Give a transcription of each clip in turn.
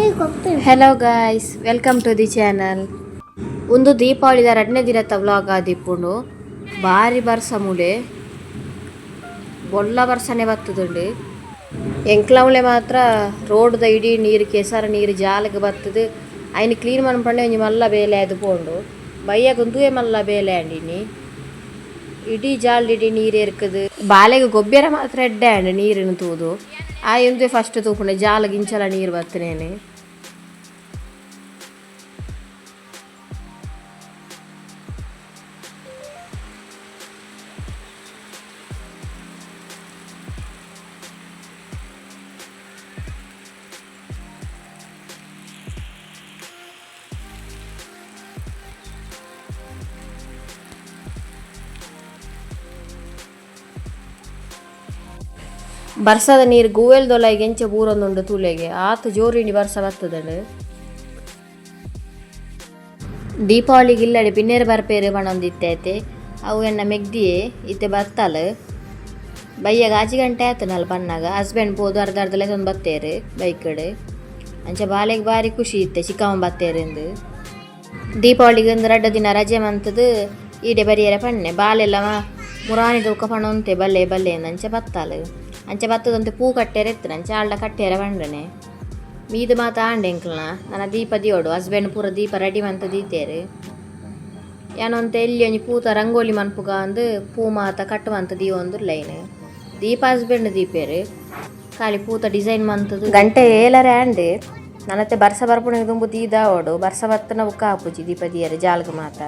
Hello guys, welcome to the channel. ಉಂದು ದೀಪಾವಳಿದ ರಡ್ಡನೇ ದಿನತ vlog ಆದಿಪ್ಪುಂಡು. ಬಾರಿ ಬರ್ಸ ಮೂಲೆ ಬೊಲ್ಲ ಬರ್ಸನೆ ಬತ್ತದುಂಡು. ಎಂಕ್ಲೌಳೆ ಮಾತ್ರ ರೋಡ್ದ ಇಡೀ ನೀರು ಕೆಸರ ನೀರು ಜಾಲಗ್ ಬತ್ತದು. ಐನ್ ಕ್ಲೀನ್ ಮನ್ಪಂಡೆ ಒಂಜಿ ಮಲ್ಲ ಬೇಲೆ ಆದ್ ಪೋಂಡು. ಬಯ್ಯಗ್ ಉಂದುವೇ ಮಲ್ಲ ಬೇಲೆ ಆಂಡಿನಿ. ಇಡೀ ಜಾಲ್ಡ್ ಇಡೀ ನೀರು ಎರ್ಕುದು. ಬಾಲೆಗ್ ಗೊಬ್ಬೆರ ಮಾತ್ರ ಎಡ್ಡೆ ಆಂಡ್ ನೀರಿನ ತೂದು. ಆಯೆ ಉಂದುವೇ ಫಸ್ಟ್ ತೂಪುಂಡೆ ಜಾಲಗ್ ಇಂಚಲ ನೀರು ಬತ್ತನೇನೆ. ಬರ್ಸದ ನೀರು ಗೂವೆಲ್ದೊಲೈಗೆ ಎಂಚ ಬೂರೊಂದುಂಡು ತೂಲೆಗೆ ಆತ್ ಜೋರಿಣಿ ಬರ್ಸ ಬತ್ತದಂಡು. ದೀಪಾವಳಿಗೆ ಇಲ್ಲಡೆ ಬಿನ್ನೇರು ಬರ್ಪೇರು ಪಣೊಂದಿತ್ತೈತೆ. ಅವು ಎನ್ನ ಮೆಗ್ದಿಯೇ ಇತ್ತೆ ಬತ್ತಾಲ್. ಬಯ್ಯಗ ಆಜಿ ಗಂಟೆ ಆತನಲ್ ಬನ್ನಾಗ. ಹಸ್ಬೆಂಡ್ ಪೋದು ಅರ್ಧ ಅರ್ಧ ಲೆಸೊಂದು ಬತ್ತೇರು ಬೈಕಡ್. ಅಂಚ ಬಾಲೆಗ್ ಬಾರಿ ಖುಷಿ ಇತ್ತೆ ಚಿಕ್ಕಮ್ಮ ಬತ್ತೇರಿಂದು. ದೀಪಾವಳಿಗೆ ಒಂದು ರಡ್ಡ ದಿನ ರಜೆ ಮಂತದು ಈಡೆ ಬರಿಯರೆ ಪಣ್ಣೆ ಬಾಲೆಲ್ಲ ಮುರಾನಿ ದೂಕ ಪಣೊಂತೆ ಬಲ್ಲೆ ಬಲ್ಲೆ ಅಂಚ ಬತ್ತಾಲ್. ಅಂಚ ಬತ್ತದಂತೆ ಪೂ ಕಟ್ಟೆರೆ ಇತ್ತು ಅಂಚ ಆಲ್ಡ ಕಟ್ಟೆರೆ ಪಂಡನೆ. ಮೀದು ಮಾತ ಆಂಡೆ ಎಂಕ್ಲನ ನನ್ನ ದೀಪ ದಿಯೋಡು. ಹಸ್ಬೆಂಡ್ ಪೂರ ದೀಪ ರೆಡಿ ಮಂತ ದೀತೇರು. ಯಾನೊಂತೆ ಎಲ್ಲಿ ಒಂಜಿ ಪೂತ ರಂಗೋಲಿ ಮನ್ಪುಗ ಅಂದು ಪೂ ಮಾತ ಕಟ್ ಮಂತ ದೀವೊಂದು ಲೈನ್. ದೀಪ ಹಸ್ಬೆಂಡ್ ದೀಪೇರು ಖಾಲಿ ಪೂತ ಡಿಸೈನ್ ಮಂತದು. ಗಂಟೆ ಏಲರೆ ಆಂಡ್. ನನತ್ತೆ ಬರ್ಸ ಬರ್ಪುಣಿಗೆ ದುಂಬು ದೀದಾವೋಡು. ಬರ್ಸ ಬತ್ತನ ಬುಕ್ಕ ಆಪುಜಿ ದೀಪ ದಿಯರೆ ಜಾಲ್ಗ್ ಮಾತ.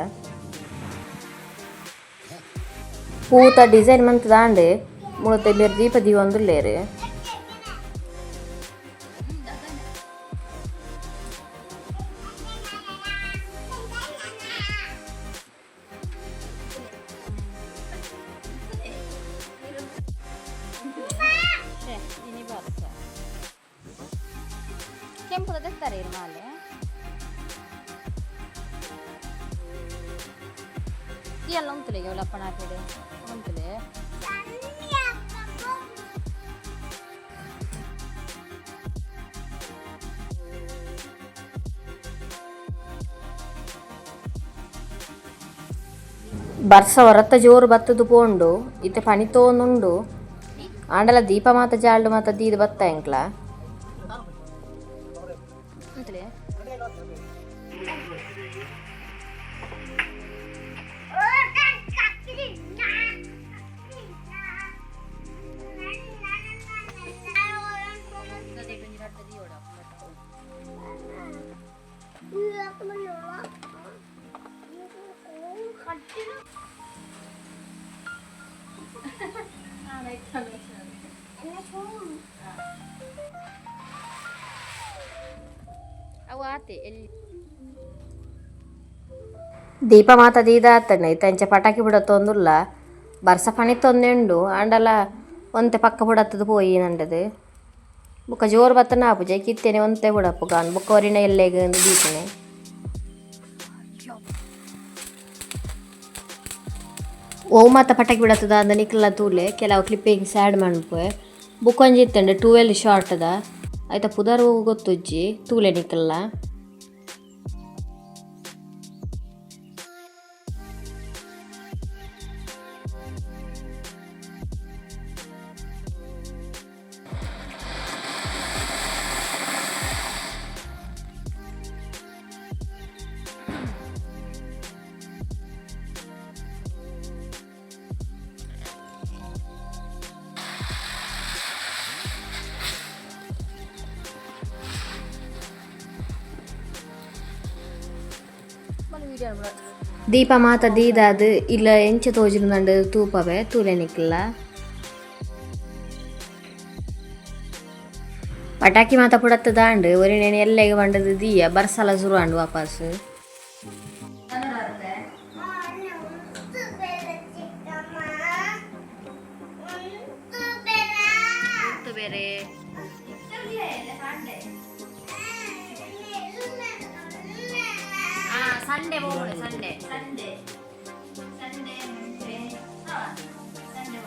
ಪೂತ ಡಿಸೈನ್ ಮಂತದಾಂಡ್ ಮುಳತೆ ಬೇರೆ ದೀಪ ದೀವೊಂದುಲ್ಲೇರು. ಕೆಂಪುದ ತೆತ್ತಾರೆ ಮಾಲೆ. ಎಲ್ಲ ಉಂತುಲೆ ಲಪ್ಪಣ ಹಾಕಿಡು ಉಂತುಲೆ. ಬರ್ಸ ಹೊರತ ಜೋರು ಬತ್ತದು ಪೋಂಡು. ಇತ್ತೆ ಪನಿತೋನುಂಡು. ಆಂಡಲ ದೀಪ ಮಾತ ಜಾಲ್ಡು ಮಾತ ದೀದ್ ಬತ್ತ ಎಂಕ್ಲ. ಅವು ಆತೆ ಎಲ್ಲಿ ದೀಪ ಮಾತ ದೀದಾತನೆ. ಇತ್ತೆ ಪಟಾಕಿ ಬಿಡತ್ತೊಂದುಲ್ಲ. ಬರ್ಸ ಪನಿತೊಂದೆ ಉಂಡು. ಆಂಡಲ ಒಂತೆ ಪಕ್ಕ ಬುಡತ್ತದು ಪೋಯಿ ನಂಡದು. ಬೊಕ್ಕ ಜೋರು ಬತ್ತನ ಆಪುಜಿ ಕಿತ್ತೇನೆ ಒಂತೆ ಬುಡಪ್ಪು ಗಾನ್ ಬೊಕ್ಕ ಒರಿನ ಎಲ್ಲೆಗ್ ಅಂದ್ ದೀಪುನೆ. ಓ ಮಾತ ಪಟಾಕಿ ಬಿಡತ್ತದ ಅಂದ ನಿಕ್ಲ ತೂಲೆ. ಕೆಲವು ಕ್ಲಿಪ್ಪಿಂಗ್ಸ್ ಆ್ಯಡ್ ಮನ್ಪುವೆ. ಬೊಕ್ಕ ಒಂಜಿ ಇತ್ತಂಡೆ 12 ಶಾರ್ಟ್ದ ಐತ ಪುದರ್ ಗೊತ್ತುಜ್ಜಿ ತೂಲೆ ನಿಕಲ್ಲ. ದೀಪ ಮಾತ ದೀದಾದ್ ಇಲ್ಲ ಎಂಚ ತೋಜುಂಡು ತೂಪವೆ ತೂಲೆ ನಿಕ್ಲ. ಪಟಾಕಿ ಮಾತ ಪುಡತ್ತದಾಂಡ್ ಒರಿನೇನು ಎಲ್ಲೆಗ್ ಪಂಡದು ದೀಯ ಬರ್ಸಲ ಸುರು ಆಂಡ್ ವಾಪಸ್. ಬೇರೆ ಸಂಡೆ ಹೋಗೋಣ. Sunday Sunday Sunday Monday Sunday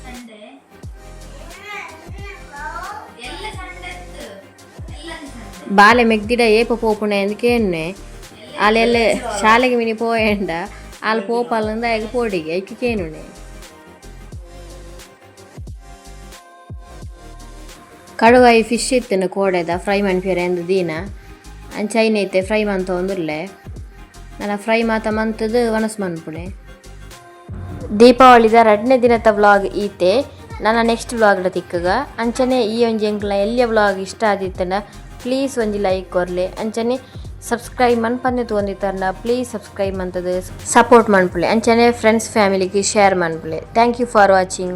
Sunday ಎಲ್ಲ. ಬಾಲೆ ಮೆಗ್ದಿಡ ಏಪ ಪೋಪುಣೆ ಅಂದ್ ಕೇನ್ನೆ. ಆಲೆಲ್ಲ ಶಾಲೆಗೆ ಮಿನಿ ಪೋಯೆಂಡ ಆಲ್ ಪೋಪಲ್ಲಂದ ಆಯಗ್ ಪೋಡಿಗೆ ಐಕ್ ಕೇನುನೆ. ಕಡುವಾಯಿ ಫಿಶ್ ಇತ್ತಿನ ಕೋಡೆದ ಫ್ರೈ ಮನ್ಪಿಯರೆ ಅಂದ್ ದೀನ. ಅಂಚ ಐನೈತೆ ಫ್ರೈ ಮಂತೊಂದುಲ್ಲೆ. ನನ ಫ್ರೈ ಮಾತ ಮಂತುದು ವನಸ್ ಮನ್ಪುಣೆ. ದೀಪಾವಳಿದ ರಡ್ಡನೇ ದಿನದ ವ್ಲಾಗ್ ಈತೆ. ನನ ನೆಕ್ಸ್ಟ್ ವ್ಲಾಗ್ ತಿಕ್ಕುಗ. ಅಂಚನೆ ಈ ಒಂಜಿ ಎಂಕ್ಲ ಎಲ್ಯ ವ್ಲಾಗ್ ಇಷ್ಟ ಆದಿತ್ತಂಡ ಪ್ಲೀಸ್ ಒಂಜಿ ಲೈಕ್ ಕೊರ್ಲೆ. ಅಂಚನೆ ಸಬ್ಸ್ಕ್ರೈಬ್ ಮನ್ಪಂದೆ ತೂವೊಂದಿತ್ತರ್ಂಡ ಪ್ಲೀಸ್ ಸಬ್ಸ್ಕ್ರೈಬ್ ಮಂತುದು ಸಪೋರ್ಟ್ ಮನ್ಪುಲೆ. ಅಂಚನೆ ಫ್ರೆಂಡ್ಸ್ ಫ್ಯಾಮಿಲಿಗ್ ಶೇರ್ ಮನ್ಪುಲೆ. Thank you for watching.